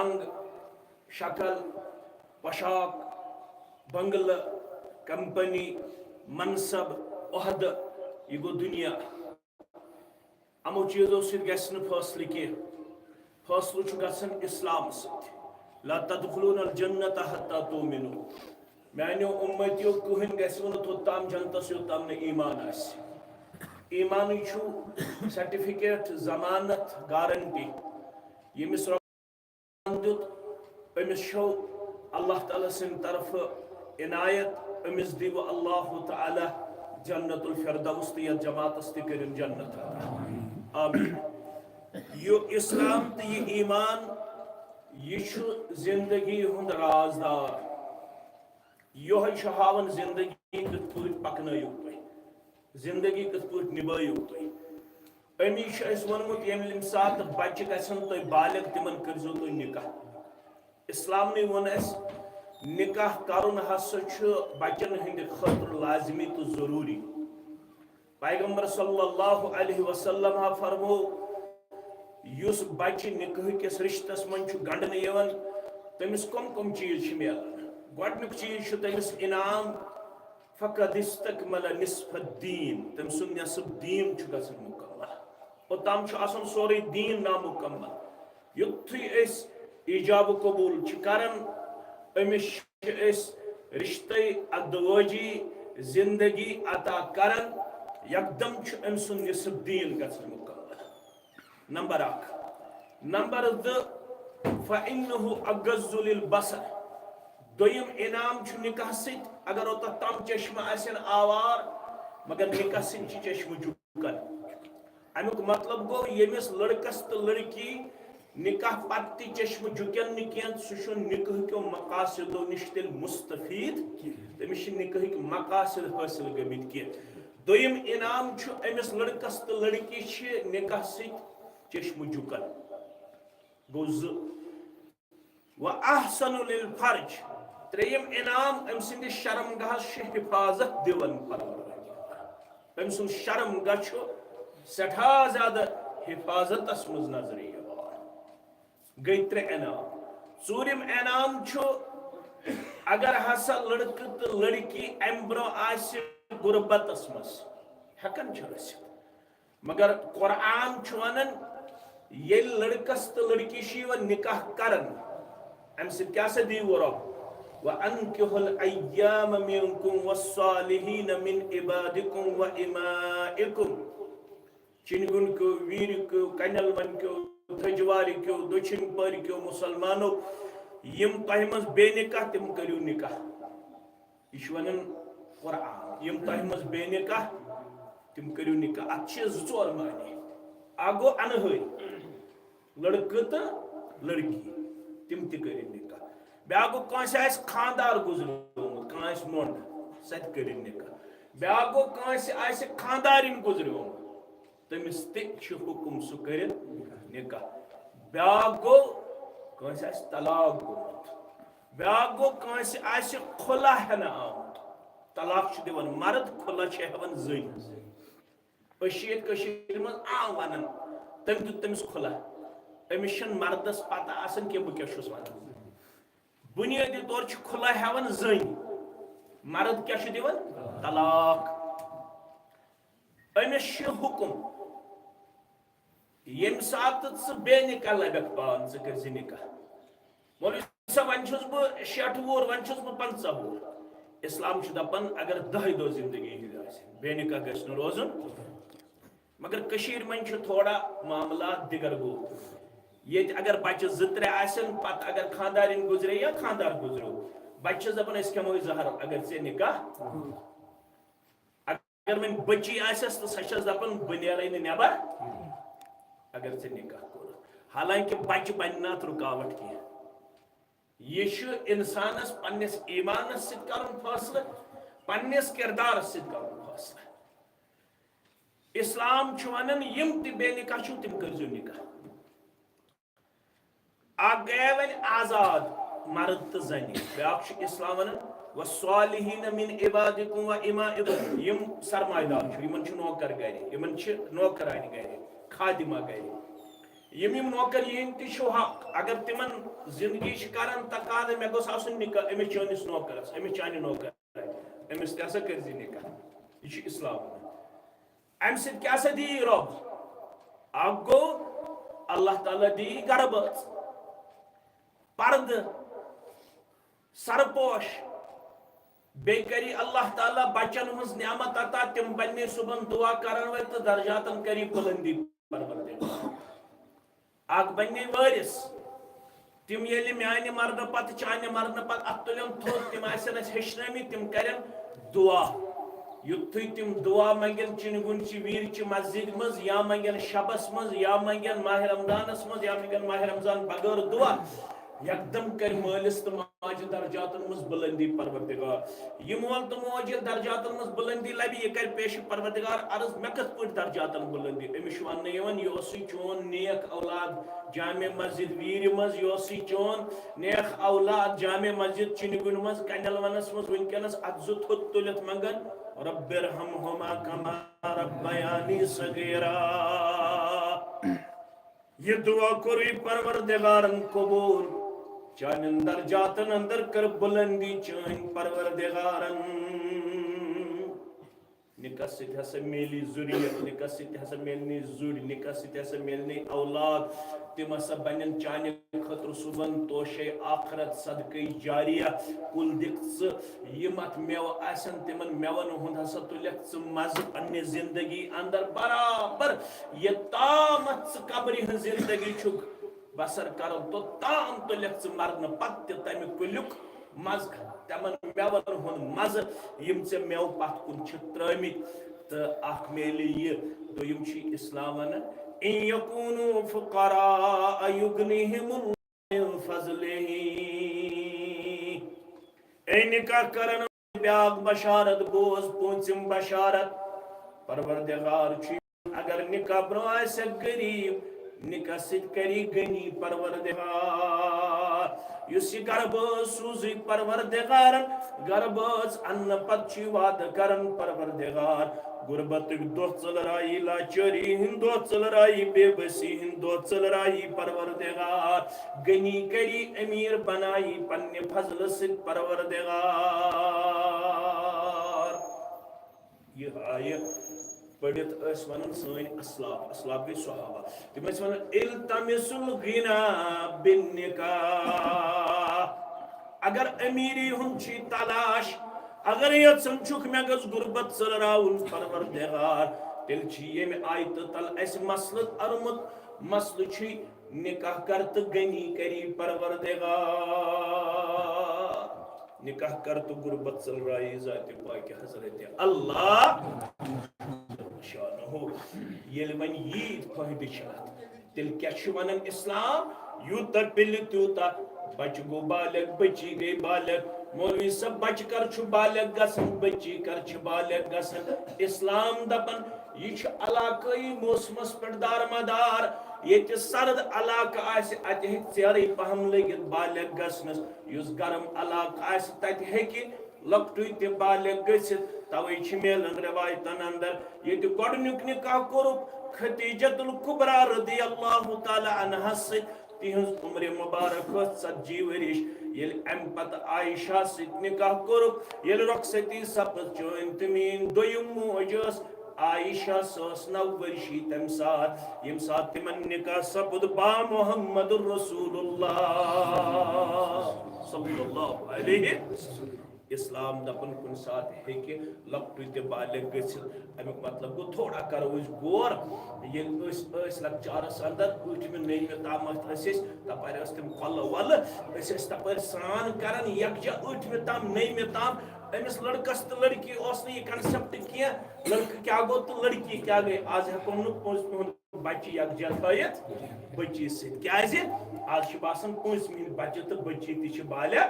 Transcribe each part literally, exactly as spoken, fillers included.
رنگ، شکل، پوشاک، بنگلہٕ، کمپنی، منصب، عہدٕ، یہِ گوٚو دُنیا۔ یِمو چیٖزو سۭتۍ گژھِ نہٕ فٲصلہٕ کینٛہہ۔ فٲصلہٕ چھُ گژھان اسلام سۭتۍ۔ لا تدخلون الجنة حتى تؤمنوا۔ میانیو اُمتیو، کٕہٕنۍ گژھِ نہٕ توٚت تام جنتس یوٚت تام نہٕ ایمان آسہِ۔ ایمانٕے چھُ سرٹیفکیٹ، ضمانت، گارنٹی۔ ییٚمِس رۄبن دیُت، أمِس چھو اللہ تعالیٰ سٕنٛدِ طرفہٕ عنایت، أمِس دِیِو اللہ تعالیٰ جنت الفردوس تہٕ یتھ جماعتس تہِ کٔرِن جنت عطا۔ آمین۔ یہِ اسلام تہٕ یہِ ایمان، یہِ چھُ زندگی ہُنٛد رازدار۔ یِہوٚے چھُ ہاوان زندگی کِتھ پٲٹھۍ پکنٲیِو تُہۍ، زندگی کِتھ پٲٹھۍ نِبٲیِو تُہۍ۔ أمی چھُ اَسہِ ووٚنمُت، ییٚمہِ ساتہٕ بچہِ گژھن تُہۍ بالغ، تِمن کٔرزیو تُہۍ نکاح۔ اسلامنٕے ووٚن اَسہِ، نکاح کرُن ہسا چھُ بچن ہٕنٛدِ خٲطرٕ لازمی تہٕ ضروٗری۔ پیغمبر صلی اللہ علیہ وسلم ہا فرمو، یُس بچہِ نکاح کِس رشتس منٛز چھُ گنڈنہٕ یِوان، تٔمِس کم کم چیٖز چھِ میلان؟ گۄڈنیُک چیٖز چھُ تٔمِس انعام، فقد استکمل نصف الدین، تٔمۍ سُنٛد نصف دیٖن چھُ گژھان مُکمل۔ اوٚتام چھُ آسان سورُے دیٖن نامُکمل۔ یُتھُے أسۍ ایجاب قبول چھِ کران، أمِس چھِ أسۍ رشتے ازدواجی زندگی عطا کران، یکدم چھُ أمۍ سُنٛد نصف دیٖن گژھان مُکمل۔ نمبر اکھ۔ نمبر زٕ، فإنه أغض للبصر۔ دوٚیِم انعام چھُ نکاح سۭتۍ، اگر اوٚتتھ تام چشمہٕ آسن آوار، مگر نکاح سۭتۍ چھِ چشمہٕ جُکان۔ امیُک مطلب گوٚو، ییٚمِس لڑکس تہٕ لڑکی نکاح پتہٕ تہِ چشمہٕ جُکن نہٕ کینٛہہ، سُہ چھُنہٕ نکاح کیو مقاصدو نِش تیٚلہِ مستفید کینٛہہ۔ تٔمِس چھِ نکاحٕکۍ مقاصد حٲصِل گٔمٕتۍ کینٛہہ۔ دوٚیِم انعام چھُ أمِس لڑکس تہٕ لڑکی چھِ نکاح سۭتۍ چشمہٕ جُکن۔ گوٚو زٕ۔ وأحصن للفرج۔ ترٛیٚیِم انعام، أمۍ سٕنٛدِس شرمگاہس چھِ حفاظت دِوان پروردگار۔ أمۍ سُنٛد شرمگاہ چھُ سٮ۪ٹھاہ زیادٕ حفاظتس منٛز نظرِ یِوان۔ گٔے ترٛےٚ انعام۔ ژوٗرِم انعام چھُ، اگر ہسا لڑکہٕ تہٕ لڑکی امہِ برٛونٛہہ آسہِ غربتس منٛز، ہٮ۪کان چھِ ٲسِتھ، مگر قرآن چھُ ونان، ییٚلہِ لڑکس تہٕ لڑکی چھِ یِوان نکاح کرن، امہِ سۭتۍ کیٛاہ سا دِیِو رۄب؟ وأنكحوا الأيامى منكم والصالحين من عبادكم وإمائكم۔ چِنگُن کیو، ویٖرِ کیو، کنٮ۪ل ون کیو، تھجوارِ کیو، دٔچھِنۍ پٔرۍ کیو مسلمانو، یِم تۄہہِ منٛز بے نکاح، تِم کٔرِو نکاح۔ یہِ چھُ ونان قرآن، یِم تۄہہِ منٛز بے نکاح، تِم کٔرِو نکاح۔ اتھ چھِ زٕ ژور معنی۔ اکھ گوٚو انہٲرۍ، لڑکہٕ تہٕ لڑکی، تِم تہِ کٔرِن نکاح۔ بیٛاکھ گوٚو، کٲنٛسہِ آسہِ خانٛدار گُزریومُت، کانٛہہ آسہِ مۄنٛڈ، سۄ تہِ کٔرِن نکاح۔ بیٛاکھ گوٚو، کٲنٛسہِ آسہِ خانٛدارِنۍ گُزریومُت، تٔمِس تہِ چھُ حُکُم سُہ کٔرِن نکاح۔ بیٛاکھ گوٚو، کٲنٛسہِ آسہِ طلاق گوٚمُت۔ بیٛاکھ گوٚو، کٲنٛسہِ آسہِ خُلع ہٮ۪نہٕ آمُت۔ طلاق چھُ دِوان مرد، خُلع چھِ ہٮ۪وان زٔنۍ۔ أسۍ چھِ ییٚتہِ کٔشیٖرِ منٛز عام وَنان، تٔمۍ دیُت تٔمِس خُلع۔ أمِس چھَنہٕ مردَس پَتہ آسان کینٛہہ بہٕ کیٛاہ چھُس وَنان۔ بُنیٲدی طور چھِ خُلع ہٮ۪وان زٔنۍ، مرد کیٛاہ چھُ دِوان؟ طلاق۔ أمِس چھُ حُکُم، ییٚمہِ ساتہٕ ژٕ بے نکاح لَبَکھ پان، ژٕ کٔرۍ زِ نکاح۔ مولوی صٲب، وۄنۍ چھُس بہٕ شیٹھ وُہُر، وۄنۍ چھُس بہٕ پنٛژاہ وُہُر۔ اسلام چھُ دَپان، اگر دَہہِ دۄہ زندگی ہِنٛز آسہِ، بے نکاح گژھِ نہٕ روزُن۔ مگر کٔشیٖرِ منٛز چھُ تھوڑا معاملات دِگر گوٚو۔ ییٚتہِ اگر بچہِ زٕ ترٛےٚ آسن، پتہٕ اگر خانٛدارِنۍ گُزرے یا خانٛدار گُزریو، بچہِ چھِس دَپان، أسۍ کھٮ۪مو یہِ زہر، اگر ژےٚ نکاح۔ اگر وۄنۍ بٔچی آسٮ۪س تہٕ سۄ چھَس دَپان، بہٕ نیرَے نہٕ نٮ۪بر، اگر ژےٚ نکاح کوٚرُتھ۔ حالانکہ بچہِ بنہِ نہٕ اَتھ رُکاوٹ کینٛہہ۔ یہِ چھُ اِنسانَس پنٛنِس ایٖمانَس سۭتۍ کَرُن فٲصلہٕ، پنٛنِس کِردارَس سۭتۍ کَرُن فٲصلہٕ۔ اِسلام چھُ وَنان، یِم تہِ بے نکاح چھِو، تِم کٔرۍزیو نکاح۔ اَکھ گٔیے وۄنۍ آزاد مرد تہٕ زَنہِ، بیٛاکھ چھُ اِسلام وَنان، "والصالحین من عبادکم و امائکم"، یِم سرمایہ دار چھِ، یِمَن چھِ نوکر گَرِ، یِمَن چھِ نوکرانہِ گَرِ، خادمہ گَرِ۔ یِم یِم نوکر یِہِنٛدۍ تہِ چھُ حق، اگر تِمن زندگی چھِ کران تقاضہٕ، مےٚ گوٚژھ آسُن نکاح أمِس چٲنِس نوکرس، أمِس چانہِ نوکر، أمِس تہِ ہسا کٔرزِ نکاح۔ یہِ چھُ اسلام۔ امہِ سۭتۍ کیٛاہ سا دِیہِ رۄب؟ اکھ گوٚو، اللہ تعالیٰ دِیہِ گرٕ بٲژ، پردٕ، سرپوش، بیٚیہِ کری اللہ تعالیٰ بچن ہٕنٛز نعمت عطا، تِم بننہِ صُبحن دعا کرن وٲلۍ تہٕ درجاتن کری بلندی پروردگار۔ اکھ بننہِ وٲرث، تِم ییٚلہِ میانہِ مرنہٕ پتہٕ، چانہِ مرنہٕ پتہٕ اتھ تُلن تھوٚد، تِم آسن اسہِ ہیٚچھنٲومٕتۍ، تِم کرن دعا۔ یُتھُے تِم دعا منگن چِنہِ گُنڈِ چہِ ویٖرِ چہِ مسجدِ منٛز، یا منگن شبس منٛز، یا منگن ماہ رمضانس منٛز، یا منگن ماہ رمضان بغٲر دعا، یکدم کرِ مٲلِس تہٕ ماجہِ درجاتن منٛز بلندی پروردگار۔ یہِ مول تہٕ موج ییٚلہِ درجاتن منٛز بلندی لبہِ، یہِ کرِ پیش پروردگار عرض، مےٚ کِتھ پٲٹھۍ درجاتن بلندی؟ أمِس چھُ وننہٕ یِوان، یہِ اوسُے چون نیک اولاد جامع مسجد ویٖرِ منٛز، یہِ اوسُے چون نیک اولاد جامع مسجد چِنہِ گُنڈِ منٛز، کنٮ۪ل ونس منٛز، وٕنکیٚنس اتھٕ زٕ تھوٚد تُلِتھ منگان، رب ارحمہما کما ربیانی صغیرا۔ یہِ دعا کوٚرُے پروردگارن قبول، چانٮ۪ن درجاتن اندر کٔر بلندی چٲنۍ پروردگارن۔ نکاح سۭتۍ ہسا میلی ذُریت، نکاح سۭتۍ ہسا میلنٕے ذُرۍ، نکاح سۭتۍ ہسا میلنٕے اولاد۔ تِم ہسا بنن چانہِ خٲطرٕ صُبحن توشے آخرت، صدقے جاریہ۔ کُل دِکھ ژٕ، یِم اتھ مٮ۪وٕ آسن، تِمن مٮ۪ون ہُنٛد ہسا تُلکھ ژٕ مزٕ پننہِ زندگی اندر برابر۔ یوٚتامتھ ژٕ قبرِ ہٕنٛز زندگی چھُکھ بسر کران، توٚتام تُلکھ ژٕ مرنہٕ پتہٕ تہِ تمہِ کُلیُک مزٕ، تمن مٮ۪ون ہُنٛد مزٕ، یِم ژےٚ مٮ۪وٕ پتھ کُن چھِ ترٲومٕتۍ۔ تہٕ اکھ میلہِ یہِ، دوٚیِم چھُ اسلام ونان، "ان یکونوا فقراء یغنیہم اللہ من فضلہ۔" اے نکاح کرن بیاکھ بشارت بوز، پوٗنٛژِم بشارت۔ پروردگار چھُ، اگر نکاح برونٛہہ آسہِ غریب، نکاح سۭتۍ کری غنی پروردگار۔ یُس یہِ گرٕ بٲژ سوٗزٕے پروردگارن، گرٕ بٲژ اننہٕ پتہٕ چھُ یہِ وعدٕ کران پروردگار، غربتٕکۍ دۄہ ژٔلرایی، لاچٲری ہٕنٛدۍ دۄہ ژٔلرایی، بے بسی ہٕنٛدۍ دۄہ ژٔلرایی پروردگار، غنی کری، امیر بنایی پننہِ فضلہٕ سۭتۍ پروردگار۔ یہِ آیہِ پٔرِتھ ٲسۍ ونان سٲنۍ اسلاف، اسلاف گٔے صحابہ، تِم ٲسۍ ونان، "التمس الغنا بالنکاح۔" اگر امیری ہُنٛد چھی تلاش، اگر یژھان چھُکھ مےٚ گٔژھ غربت ژٔلراوُن پروردگار، تیٚلہِ چھِ ییٚمہِ آیتہٕ تل اَسہِ مسلہٕ اَرمُت۔ مسلہٕ چھُے نکاح کر تہٕ غنی کری پروردگار۔ نکاح کر تہٕ غربت ژٔلرایی ذاتِ پاکِ حضرت اللہ شانہ۔ ییٚلہِ وۄنۍ ییٖتۍ فٲیدٕ چھِ اَتھ، تیٚلہِ کیٛاہ چھُ وَنان اِسلام؟ یوٗتاہ پِلہِ تیوٗتاہ بَچہٕ گوٚو بالغ، بٔچی گٔے بالغ۔ مولوی صٲب، بَچہٕ کر چھُ بالغ گژھان، بٔچی کر چھِ بالغ گژھان؟ اِسلام دَپان، یہِ چھُ علاقٲیی موسمَس پٮ۪ٹھ دارمدار۔ ییٚتہِ سرد علاقہٕ آسہِ، اَتہِ ہیٚکہِ ژیرٕے پَہَم لٔگِتھ بالغ گژھنَس۔ یُس گرم علاقہٕ آسہِ، تَتہِ ہیٚکہِ لۄکٹُے تہِ بالغ گٔژھِتھ۔ توے چھِ میلن روایتن اندر، ییٚتہِ گۄڈٕنیُک نکاح کوٚرُکھ خدیجۃ الکبریٰ رضی اللہ تعالیٰ عنہس سۭتۍ۔ تِہنٛز عمر مبارک ٲس ژتجی ؤرِش۔ ییٚلہِ امہِ پتہٕ عائشہ سۭتۍ نکاح کوٚرُکھ، ییٚلہِ رۄخصتی سپٕز چٲنۍ تہٕ میٲنۍ دوٚیِم موج ٲس عائشہ، سۄ ٲس نو ؤرشی تمہِ ساتہٕ، ییٚمہِ ساتہٕ تِمن نکاح سپُد با محمد رسول اللہ صلی اللہ علیہ وسلم۔ اسلام دپان کُنہِ ساتہٕ ہیٚکہِ لۄکٹُے تہِ بالغ گٔژھِتھ۔ امیُک مطلب گوٚو، تھوڑا کرو أسۍ غور۔ ییٚلہِ أسۍ ٲسۍ لۄکچارس اندر، ٲٹھمہِ نٔیمہِ تامتھ ٲسۍ أسۍ، تپٲرۍ ٲسۍ تِم کۄلہٕ وۄلہٕ، أسۍ ٲسۍ تپٲرۍ سرٛان کران یکجا ٲٹھمہِ تام نٔیمہِ تام۔ أمِس لڑکس تہٕ لڑکی اوس نہٕ یہِ concept کینٛہہ، لڑکہٕ کیٛاہ گوٚو تہٕ لڑکی کیٛاہ گٔے۔ آز ہٮ۪کو نہٕ کٲنٛسہِ ہُنٛد بچہِ یکجا تھٲیِتھ، بچی سۭتۍ۔ کیازِ؟ آز چھِ باسان پٲنٛژمہِ ہٕنٛدۍ بچہِ تہٕ بچی تہِ چھِ بالغ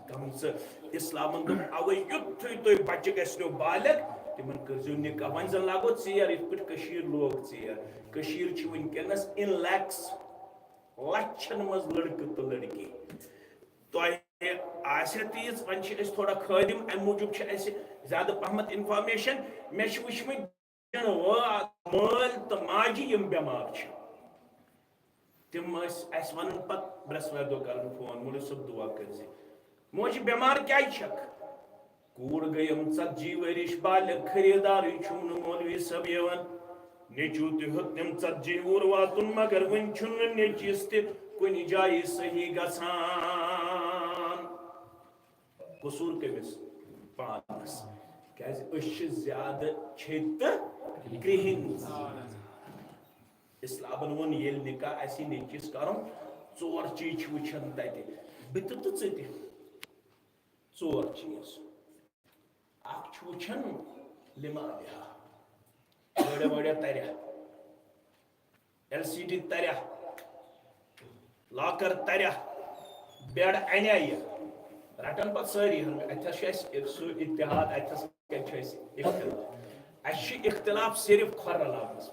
گٔمژٕ۔ اسلامن دوٚپ، اوے یُتھُے تُہۍ بچہِ گژھنو بالغ، تِمن کٔرزیو نکاح۔ وۄنۍ زن لاگو ژیر، یِتھ پٲٹھۍ کٔشیٖر لوگ ژیر۔ کٔشیٖر چھِ وٕنکیٚنس in lakhs، لچھن منٛز لڑکہٕ تہٕ لڑکی۔ تۄہہِ آسہِ تیٖژ، وۄنۍ چھِ أسۍ تھوڑا خٲدِم، امہِ موٗجوٗب چھِ اسہِ زیادٕ پہمتھ information۔ مےٚ چھِ وٕچھمٕتۍ مٲ-، مٲلۍ تہٕ ماجہِ یِم بٮ۪مار چھِ۔ تِم ٲسۍ اَسہِ وَنان پَتہٕ برٛٮ۪سوارِ دۄہ کَران فون، "مولوی صٲب، دُعا کٔرۍزِ۔" موجہِ، بٮ۪مار کیٛازِ چھَکھ؟ کوٗر گٔیم ژتجی ؤرِش بالغ، خریٖدارٕے چھُم نہٕ مولوی صٲب یِوان۔ نیٚچوٗ تہِ ہیوٚت تٔمۍ ژتجی وُہُر واتُن، مگر وٕنہِ چھُنہٕ نیٚچوِس تہِ کُنہِ جایہِ صحیح گژھان۔ قصوٗر کٔمِس؟ پانَس۔ کیٛازِ أسۍ چھِ زیادٕ چھٔتۍ تہٕ کرٛہِنۍ۔ اِسلامن ووٚن، ییٚلہِ نکاح آسہِ نیٚچوِس کَرُن، ژور چیٖز چھِ وٕچھان تَتہِ، بہٕ تہِ تہٕ ژٕ تہِ۔ ژور چیٖز۔ اکھ چھُ وٕچھان لِمالِہا، وٲڑیا وٲڑیا تَریا، ایل سی ڈی تَریا، لاکر تَریا، بیڈ اَنیا یہِ۔ رَٹان پَتہٕ سٲری، اَتھٮ۪س چھُ اَسہِ سُہ اتحاد، اَتھٮ۪س کَتہِ چھُ اَسہِ اختلاف؟ اَسہِ چھُ اختلاف صرف کھۄر رلاونَس منٛز۔